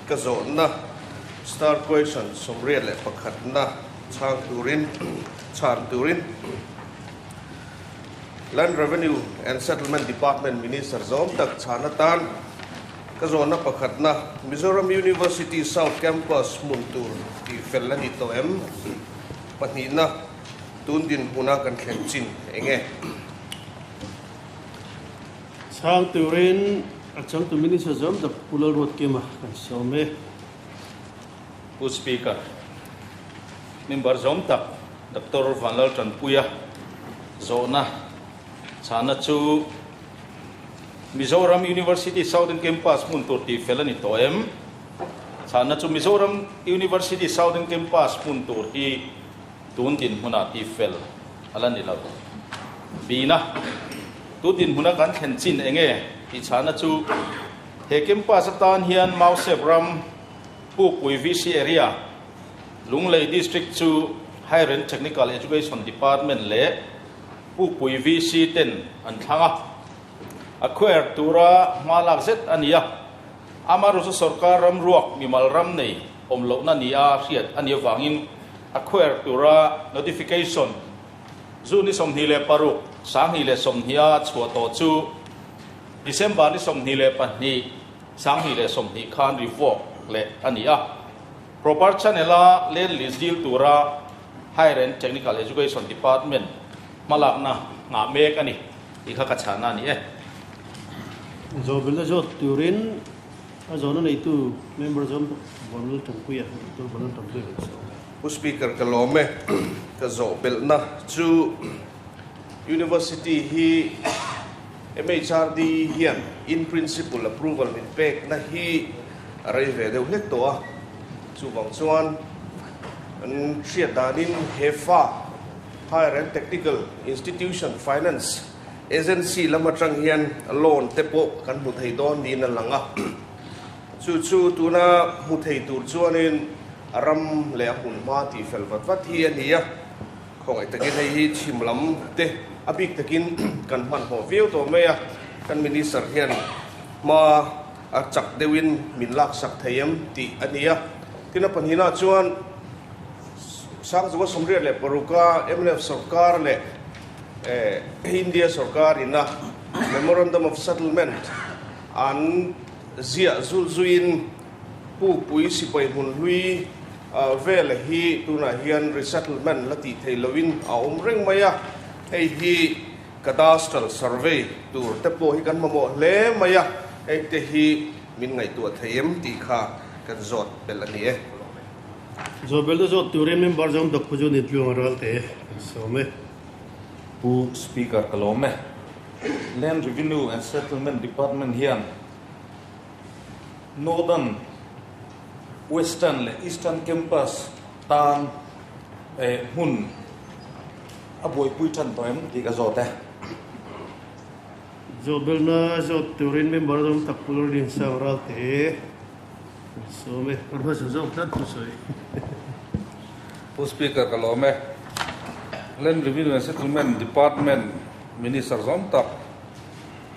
Ka zawhna star question 81na chhang turin chhan turin Land Revenue and Settlement Department Minister zawm tak chhan atan ka zawhna pakhatna Mizoram University South Campus hmun tur tih fel a ni tawh em? Pahnihna tun dinhmuna kan thlen chin eng e? Chhang turin a changtu Minister zawm tak Pu Lalruatkima kan sawm e. Pu Speaker, member zawm tak Doctor Vanlaltanpuia zawhna chhana chu Mizoram University Southern Campus hmun tur tih fel a ni tawh em? Chhana chu Mizoram University Southern Campus hmun tur hi tun dinhmunah tih fel a la ni lo. Bina, tun dinhmuna kan thlen chin eng nge tih chhana chu he campus atan hian Mausep ram Pukpui VC Area, Lunglei District chu Higher and Technical Education Department leh Pukpui VC ten an thlang a, acquire tura hma lak zet a ni a. Amaherawhchu sorkar ram ruak mimal ram nei awm lohna nia hriat a nih avangin acquire tura notification zu ni 26, 2020 a chhuah tawh chu December ni 22, 2020 khan revoke leh a ni a. Proper channel-a land lease deal tura Higher and Technical Education Department hmalakna nghah mek a ni tih kha ka chhahna a ni e. Zawhbelna zawt turin a zawhna neitu member zawm Vanlal Tanpuia, Doctor Vanlal Tanpuia kan sawm e. Pu Speaker ka lawm e. Ka zawhbelhna chu University hi MHRD hian in principle approval min pekna hi a rei ve deuh hlek tawh a, chuvang chuan kan hriat danin he fa Higher and Technical Institution Finance Agency lam atang hian loan te pawh kan hmu thei dawn niin a lang a, chu chu tuna hmu thei tur chuanin a ram leh a hmun hma tih fel vat vat hi a ni a. Khawngaih takin hei hi chhim lam te a bik takin kan hmanhmawh viau tawh mai a, kan Minister hian hma a chak deuhin min laksak thei em tih a ni a. Tin a pahnihna chuan Sangzunga 86 a mnf sorkar leh India sorkar ina Memorandum of Settlement an ziah zul zuiin Pukpui sipai hmun hlui vela hi tunah hian resettlement la tih theih lohin a awm reng mai a, hei hi cadastral survey tur te pawh hi kan mamawh hle mai a, hei te hi min ngaihtuah thei em tih kha kan zawt belh a ni e. Zawt belh te zawt turin member zawng dawk phu chu ni tluang a ral te kan sawm e. Pu Speaker ka lawm e. Land Revenue and Settlement Department hian Northern, Western leh Eastern Campus tan hmun a buaipui tan tawh em tih ka zawt e. Zawhbelna zawt turin member zawng tak Pu Liansang Ralte kan sawm e. Kan hmasa zawk tlat thu sawi. Pu Speaker ka lawm e. Land Revenue and Settlement Department Minister zawng tak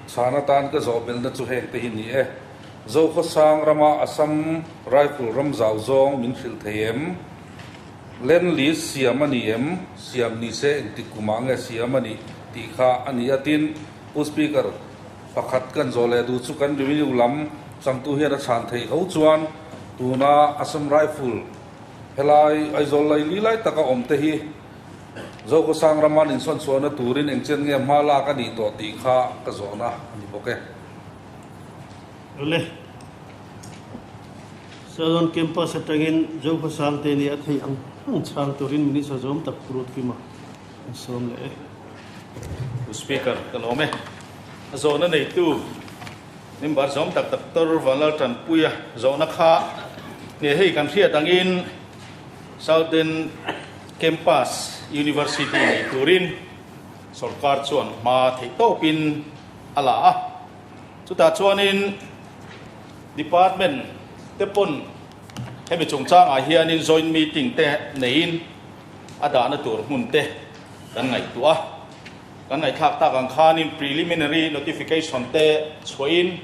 Chhan atan ka zawhbelna chu heng te hi ni e. Zokhawsang rama Assam Rifle ram zau zawng min hrilh thei em? Land lease siam a ni em? Siam ni se engtik kumah nge siam a nih tih kha a ni a. Tin, Pu Speaker, pakhat kan zawh leh duh chu kan revenue lam changtu hian a chhan theih ho chuan tuna Assam Rifle helai Aizawl laili lai taka awm te hi Zokhawsang rama an insawn chhuahna turin eng chen nge hma lak a nih tawh tih kha ka zawhna a ni bawk e. Awle. Southern Campus atangin Zokhawsang te nih a theih ang ang chhang turin Minister zawm tak Pu Rutkima an sawm leh e. Pu Speaker, ka lawm e. A zawhna neitu member zawm tak Doctor Vanlaltanpuia zawhna kha nge hei kan hriat angin Southern Campus University nei turin sorkar chuan hma theih tawpin a la a. Chutah chuanin department te pawn hemi chungchangah hianin joint meeting te neiin a dahna tur hmun te kan ngaihtuah a. Kan ngaihthlak tak ang khanin preliminary notification te chhuahin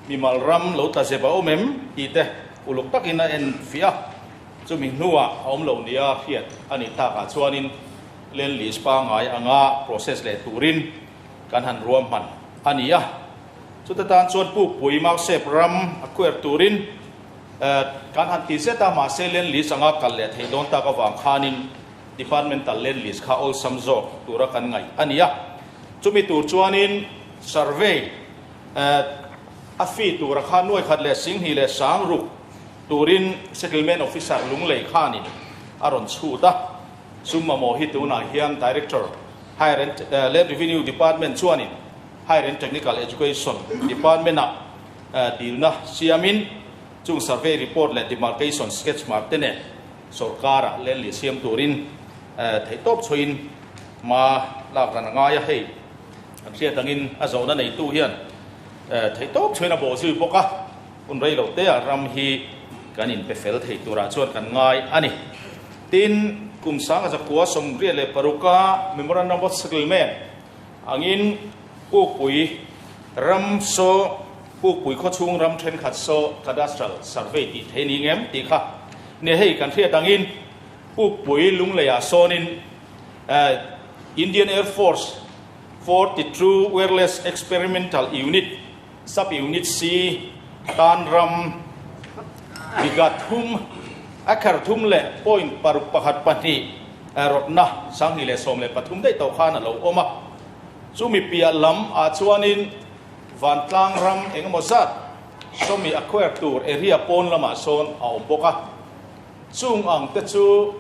mimal ram lo tla zep a awm em tih te. Uluk takin a en fiah a, chumi hnuah a awm lo nia hriat a nih takah chuanin land lease pangngai anga process leh turin kan han ruahman a ni a. Chuta tan chuan Pukpui Mausep ram a kuer turin kan han ti zet a, mahse land lease anga kal leh theih dawn tak avang khanin departmental land lease kha awlsam zawk tura kan ngaih a ni a. Chumi tur chuanin survey A fee tura kha nuai khat leh singhnih leh sang ruk turin Settlement Officer Lunglei khanin a rawn chhut a. Sum mamawh hi tunah hian Director, Higher and Land Revenue Department chuanin Higher and Technical Education Department-ah dilna siamin chung survey report leh demarcation sketch mark te nen sorkara land leh siam turin theihtawp chhuahin hma lak ran a ngai a. Hei An hriat angin a zawhna neitu hian theihtawp chhuin a bawh zui bawk a, hun rei lo te ah ram hi kan inpe fel thei turah chuan kan ngai a ni. Tin, kum sanga zakua 86 a Memorandum of Settlement angin Pukpui ram saw Pukpui khawchhung ram thenkhat saw Cadastral Survey tih thei ni ngem tih kha nia hei kan hriat angin Pukpui Lungleiah sawnin Indian Air Force 42 Wireless Experimental Unit, Sub Unit C, tan ram biga thum, acre thum leh point paruk pakhat pahnih rawtna 2013 daih tawh khan a lo awm a. Chumi piah lam ah chuanin vantlang ram engemaw zat sawmi acquire tur area pawn lamah sawn a awm bawk a. Chung ang te chu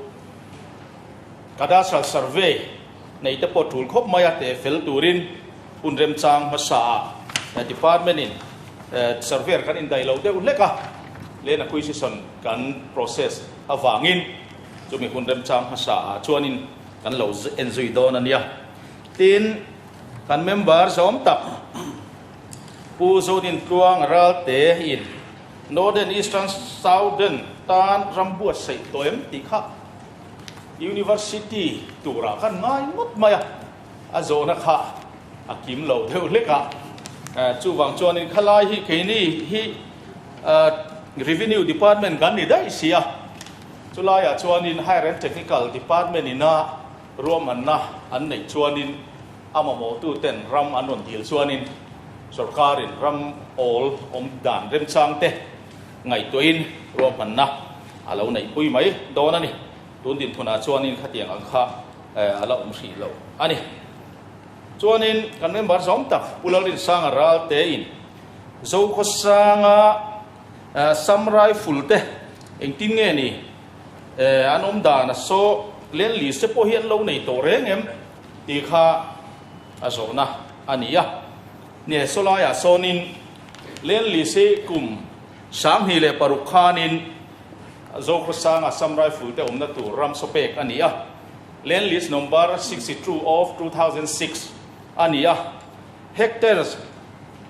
Cadastral Survey nei te pawh tul khawp mai a teh fel turin hun remchang hmasa ah Department in Surveyor kan indaih lo deuh hlek a, Land Acquisition kan process avangin chumi hun remchang hmasa ah chuanin kan lo en zui dawn a nia. Tin, kan member zawm tak Pu Zodin Tluang Ralte in Northern Eastern Southern tan ram buatsaih tawh em tih kha University turah khan ngai ngawt mai a, a zawhna kha a kim lo deuh hlek a. Chuvang chuanin khalai hi keini hi Revenue Department kan ni daih si a, chulaiah chuanin Higher and Technical Department ina ruahmanna an neih chuanin a mamawhtuten ram an rawn dil chuanin sorkarin ram awl awm dan remchang te ngaihtuahin ruahmanna a lo neihpui mai dawn a ni. Tun dinhmunah chuanin khatiang ang kha a la awm hrih lo a ni. Chuanin kan member zawm tak Pu Lalrinsanga Raltein Zokhawsanga Sam Rifle te engtin nge ni an awm dan a saw Land Lease te pawh hi an lo nei tawh reng em tih kha a zawhna a ni a. Nge sawlaiah sawnin Land Lease hi kum 2006 khanin Zokhawsanga Assam Rifle te awmna tur ram saw pek a ni a. Land Lease number 62 of 2006 a ni a. Hectares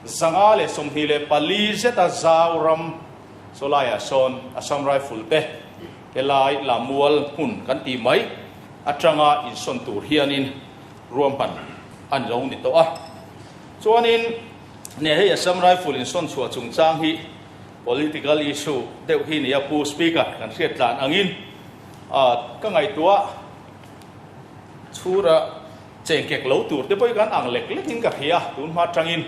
524 zeta zau ram sawlaiah sawn Assam Rifle te helai Lamual hmun kan tih mai atanga insawn tur hianin ruahman a ni lo ni tawh a. Chuanin ne hei Assam Rifle insawn chhuah chungchang hi political issue deuh hi nia Pu Speaker kan hriat tlan angin ka ngaihtuah chhura chengkek lo tur te pawh hi kan ang lek lek in ka hria tun hma tangin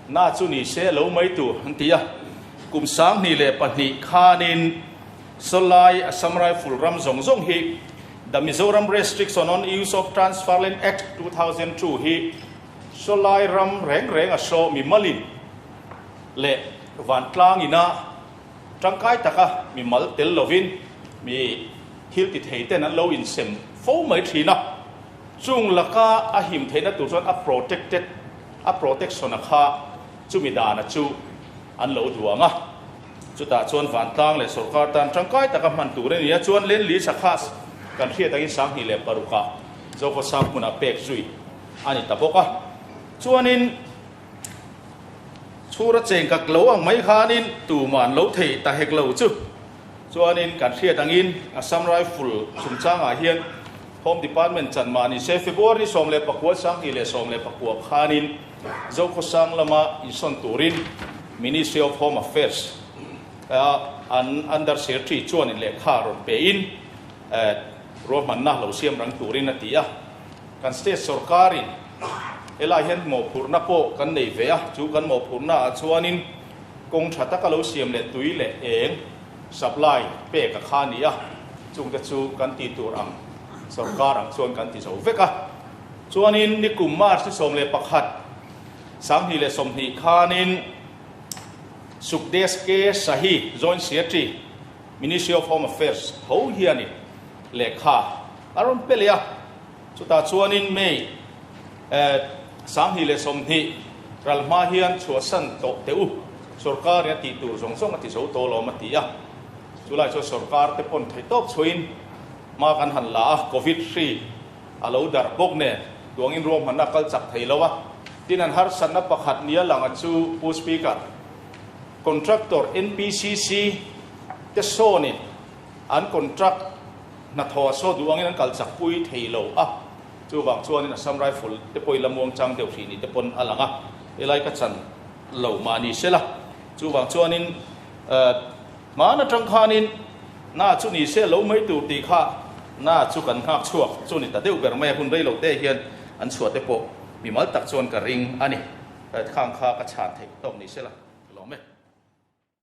na chu ni se lo mai tur an ti a. Kum 2002 khanin Sawlai Assam Rifle ram zawng zawng hi The Mizoram Restriction on Use of Transfer Land Act 2002 hi Sawlai ram reng reng a saw mimalin leh vantlang ina tangkai taka mimal tel lovin mi thil ti thei ten an lo insem fo mai thin a. Chung laka a him theihna tur chuan a protected a protection a kha chumi dana chu an lo duang a. Chutah chuan vantlang leh sorkar tan tangkai taka hman tur a ni a, chuan Land Lease a khas kan hriat angin 2006 ah Zokhawsang hmunah pek zui a ni ta bawk a. Chuanin chhura cheng kak lo ang mai khanin tumah an lo thei ta hek lo chu. Chuanin kan hriat angin Assam Rifle chungchangah hian Home Department chan mah ni se February 19, 2019 khanin Zokhawsang lama insawn turin Ministry of Home Affairs a. an Under Secretary chuanin lehkha rawn pein ruahmanna lo siam rang turin a ti a. Kan state sorkarin helai hian mawhphurhna pawh kan nei ve a, chu kan mawhphurhna ah chuanin kawng tha taka lo siam leh tui leh eng supply pek a kha a ni a, chungte chu kan ti tur ang sorkar ang chuan kan ti zo vek a. Chuanin nikum March ni 11, 2020 khanin Sukdesh K Sahi, Joint Secretary, Ministry of Home Affairs tho hianin lehkha a rawn pe leh a, chutah chuanin May 2020 ral hma hian chhuahsan tawh teh u, sorkarin a tih tur zawng zawng a ti zo tawh lawm a ti a, chulai chuan sorkar te pawn theihtawp chhuahin hma kan han la a, Covid hri a lo darh bawk nen duangin ruahmanna a kal chak thei lo a, tin an harsatna pakhat nia lang a chu Pu Speaker, Contractor NPCC te sawnin an contract hnathawh a saw duh angin an kal chak pui thei lo a, chuvang chuanin Assam Rifle te pawhin la muang chang deuh hrih ni te pawn a lang a, helai ka chan lo mah ni sela, chuvang chuanin hman atang khanin na chu ni se lo mai tur tih kha na chu kan nghak chhuak chu ni ta deuh ber mai a, hun rei lo te hian an chhuah te pawh mimal tak chuan ka ring a ni, khang kha ka chhan theih tawk ni sela.